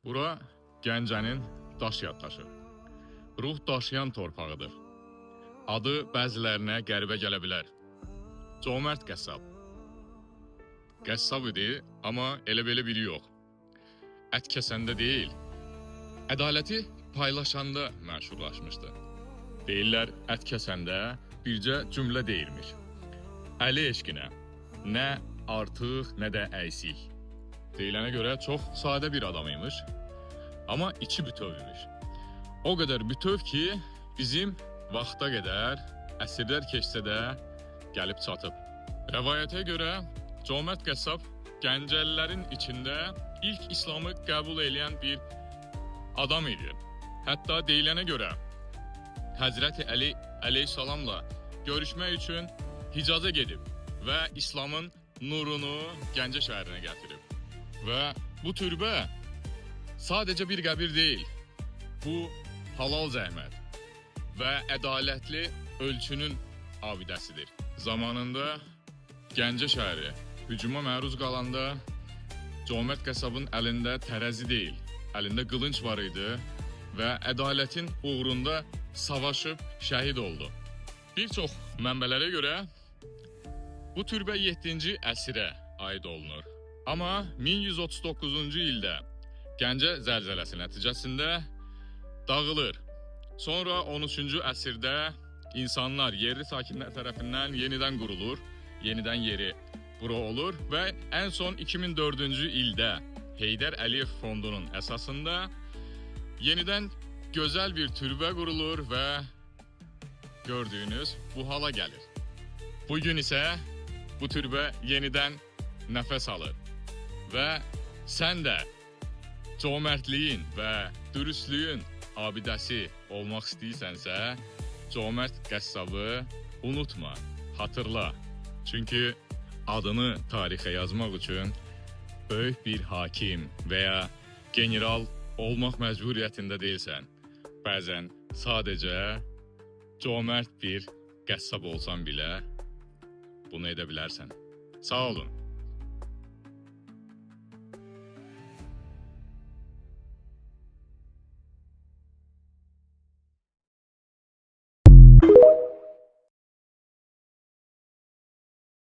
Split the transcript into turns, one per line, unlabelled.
Bura Gəncənin daş yaddaşı. Ruh daşıyan torpağıdır. Adı bəzilərinə qəribə gələ bilər. Comərd qəssab. Qəssab idi, amma elə belə biri yox. Ət kəsəndə deyil, ədaləti paylaşanda məşhurlaşmışdı. Deyirlər, ət kəsəndə bircə cümlə deyirmiş. Əli eşqinə, nə artıq, nə də əksik. Deyilənə görə çox sadə bir adam imiş, amma içi bütöv imiş. O qədər bütöv ki, bizim vaxta qədər əsrlər keçsə də gəlib çatıb. Rəvayətə görə Comərd qəssab Gəncəlilərin içində ilk İslamı qəbul eləyən bir adam idi. Hətta deyilənə görə Həzrəti Əli əleyhissalamla görüşmək üçün Hicaza gedib və İslamın nurunu Gəncə şəhərinə gətirib. Və bu türbə sadəcə bir qəbir deyil. Bu halal zəhmət və ədalətli ölçünün abidəsidir. Zamanında Gəncə şəhəri hücuma məruz qalanda Comərd qəssabın əlində tərəzi deyil, əlində qılınc var idi və ədalətin uğrunda savaşıb şəhid oldu. Bir çox mənbələrə görə bu türbə 7-ci əsrə aid olunur. Amma 1139-cu ildə Gəncə zəlzələsi nəticəsində dağılır. Sonra 13-cü əsrdə insanlar yerli sakinlər tərəfindən yenidən qurulur, yenidən yeri bura olur və ən son 2004-cü ildə Heydər Əliyev fondunun əsasında yenidən gözəl bir türbə qurulur və gördüyünüz bu hala gəlir. Bu gün isə bu türbə yenidən nəfəs alır və sən də cömərtliyin və dürüstlüyün abidəsi olmaq istəyirsənsə, Comərd qəssabı unutma, hatırla. Çünki adını tarixə yazmaq üçün böyük bir hakim və ya general olmaq məcburiyyətində deyilsən. Bəzən sadəcə cömərd bir qəssab olsan belə bunu edə bilərsən. Sağ olun.